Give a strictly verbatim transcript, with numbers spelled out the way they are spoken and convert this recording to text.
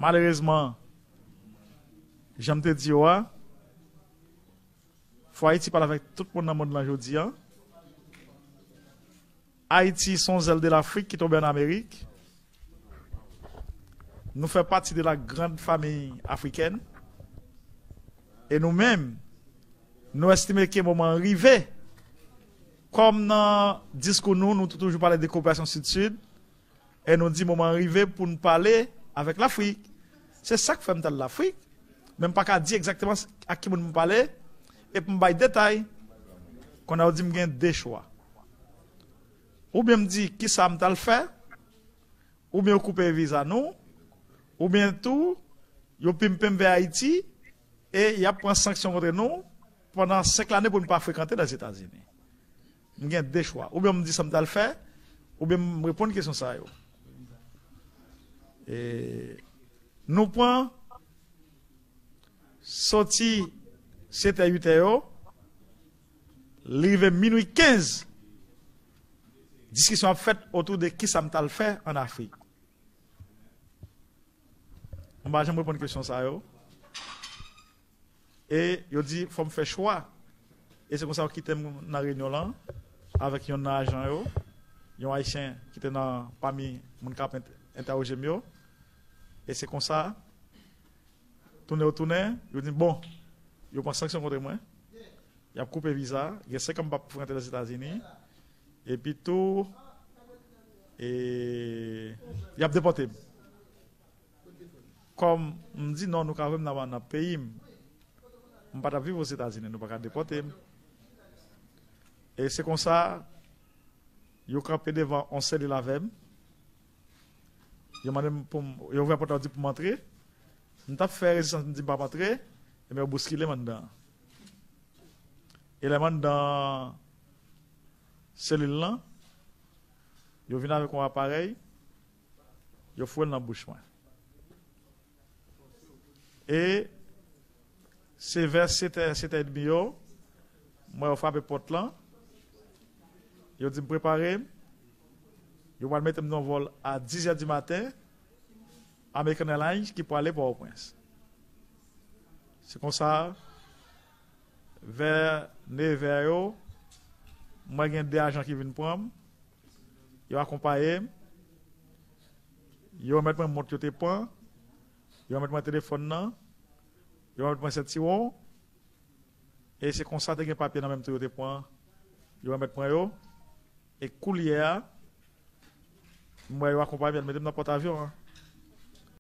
Malerezman, jan m te di yo a, fò Ayiti pale avèk tout moun nan mond lan jodi a. Ayiti se yon zèl de Lafrik ki tonbe ann Amerik. Nou fè pati de la grande famille africaine. E nou menm, nou estime ke moman an rive. Kòm nan diskou nou, nou toujou pale de koperasyon Sid-Sid, e nou di moman an rive pou n pale avèk Lafrik. Se sa k fè m t al Lafrik, men m pa ka di egzakteman ak ki moun m pale, epi m bay detay. Kounye a yo di m gen de chwa. Oubyen m di kisa m t al fè, oubyen yo koupe viza nou, oubyen tou, yo pimpe m vè Ayiti, e y ap pran sanksyon kont nou pandan senk lane pou n pa frekante Lèzetazini. M gen de chwa. Oubyen m di sa m t al fè, oubyen m reponn kesyon sa yo. E nou pran soti sèt è, uit è yo, li rive minui kenz, diskisyon ap fèt otou de kisa m t al fè ann Afrik. M pa janm reponn kesyon sa yo. E yo di fò m fè chwa. E se konsa yo kite m nan reyinyon lan avèk yonn nan ajan yo, yon Ayisyen ki te nan pami moun k ap ent- entèwoje m yo. E se konsa, tounen yo tounen, yo di m, bon, yo pran sanksyon kont mwen. Y ap koupe viza, gen senk an m p ap rantre Lèzetazini. Epi tou, e, y ap depòte m. Kòm m di non, nou ka voye m nan, nan peyi m. M pa t ap viv Ozetazini, nou pa ka depòte m. E se konsa, yo kanpe devan yon selil avè m. Yo mande m pou m, yo ouvè pòt la, yo di pou m antre. M t ap fè rezistans, m di m p ap antre, ebyen yo bouskile m anndan. E lè m anndan selil lan, yo vin avèk yon aparèy, yo foure l nan bouch mwen. E se vè sèt è, sèt è edmi yo, m wè yo frape pòt lan. Yo di m prepare m. Yo pral mete m nan yon vòl a dis è di maten, American Airlines, ki prale Pòtoprens. Se konsa, vè nèv è yo, m wè gen de ajan ki vin pran m. Yo akonpaye m. Yo remèt mwen mont yo te pran. Yo remèt mwen telefòn nan. Yo remèt mwen sentiwon. E se konsa te gen papye nan men m tou yo te pran. Yo remèt mwen yo. E koulye a, m wè yo akonpaye m, y al mete m nan pòt avyon an.